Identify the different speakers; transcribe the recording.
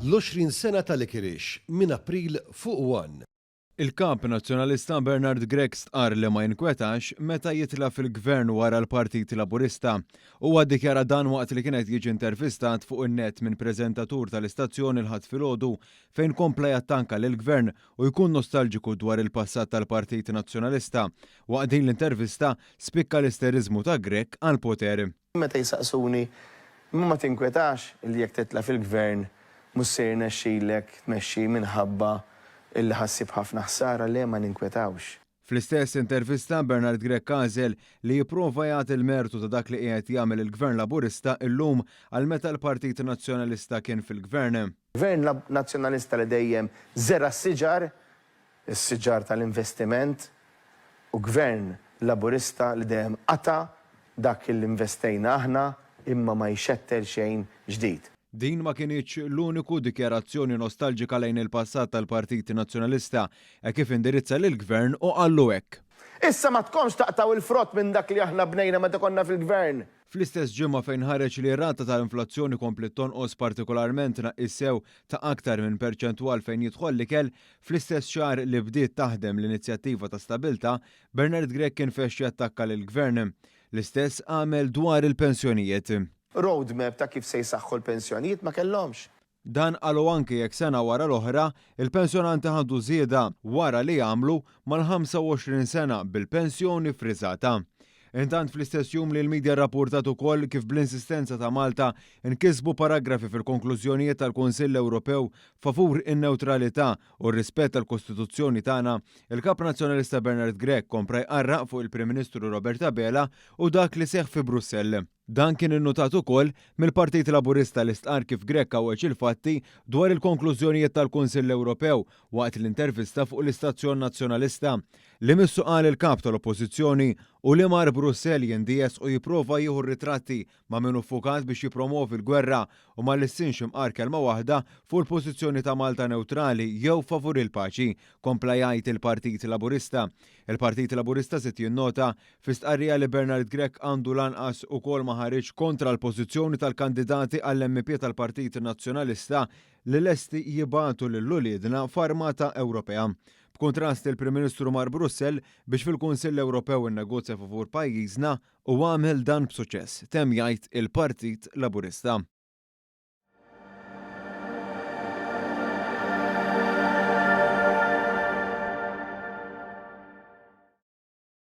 Speaker 1: L-20 sena ta' Licorice minn April fuq One.
Speaker 2: Il-Kap Nazzjonalista Bernard Grech stqarr li ma jinkwetax meta jitla' fil-Gvern wara l-Partit Laburista. Huwa ddikjara dan waqt li kien qed jiġi intervistat fuq in-net minn preżentatur tal-istazzjon il-Ħadd filgħodu fejn kompla jattanka lill-Gvern u jkun nostalġiku dwar il-passat tal-Partit Nazzjonalista. Waqt din l-intervista spikka l-isteriżmu ta' Grech għall-poter.
Speaker 3: Meta jsaqsuni, Imma ma tinkwetax li jekk titla' fil-Gvern mhux se jirnexxilek tmexxi minħabba illi ħa ssib ħafna ħsara, le ma ninkwetawx.
Speaker 2: Fl-istess intervista Bernard Grech għażel li jipprova jagħti l-mertu ta' dak li qiegħed jagħmel il-Gvern Laburista illum għal meta l-Partit Nazzjonalista kien fil-Gvern.
Speaker 3: Gvern Nazzjonalista li dejjem żera' s-siġar is-siġar tal-investiment u Gvern Laburista li dejjem qata' dak li investejna aħna imma ma jxettel xejn ġdid.
Speaker 2: Din ma kinitx l-uniku dikjarazzjoni nostalġika lejn il-passat tal-Partit Nazzjonalista hekk kif indirizza lill-Gvern u qallu hekk.
Speaker 3: Issa ma tkomx taqtgħu l-frott minn dak li aħna bnejna meta konna fil-Gvern.
Speaker 2: Fl-istess ġimgħa fejn ħareġ li r-rata tal-inflazzjoni kompliet tonqos partikolarment tnaqqis sew ta' aktar minn perċentwal fejn jidħol l-ikel, fl-istess xahar li bdiet taħdem l-inizjattiva ta' stabilità, Bernard Grech kien fex jattakka lill-Gvern. L-istess għamel dwar il-pensjonijiet.
Speaker 3: Roadmap ta' kif se jsaħħu l-pensjonijiet ma kellhomx.
Speaker 2: Dan qalu anki jekk sena wara l-oħra, il-pensjonanti ħadu żieda wara li għamlu mal-25 sena bil-pensjoni ffriżata. Intant fl-istess jum li l-media rrappurtat ukoll kif bl-insistenza ta' Malta nkisbu paragrafi fil-konklużjonijiet tal-Kunsill Ewropew favur in-newtralità u r-rispett tal-Kostituzzjoni tagħna, il-Kap Nazzjonalista Bernard Grech kompra jqarraq fuq il-Prim Ministru Robert Abela u dak li seħħ fi Brussell. Dan kien innutat ukoll mill-Partit Laburista li stqarr kif Grech għawweġ il-fatti dwar il-konklużjonijiet tal-Kunsill Ewropew waqt l-intervista fuq l-istazzjon Nazzjonalista. Li missu qal il-Kap tal-Oppożizzjoni hu li mar Brussell jindies u jipprova jieħu r-ritratti ma' min hu ffukat biex jippromovi l-gwerra u ma lissinx imqar kelma waħda fuq il-pożizzjoni ta' Malta newtrali jew favur il-paċi, kompla jgħid il-Partit Laburista. Il-Partit Laburista żied jinnota Fi stqarrija li Bernard Grech għandu lanqas ukoll ma ħariġx kontra l-pożizzjoni tal-kandidati għall-MEP tal-Partit Nazzjonalista li lesti jibagħtu lil uliedna f'armata Ewropea. B'kuntrast il-Prim Ministru mar Brussell biex fil-Kunsill Ewropew innegozja favur pajjiżna u għamel dan b'suċċess, temm jgħid il-Partit Laburista.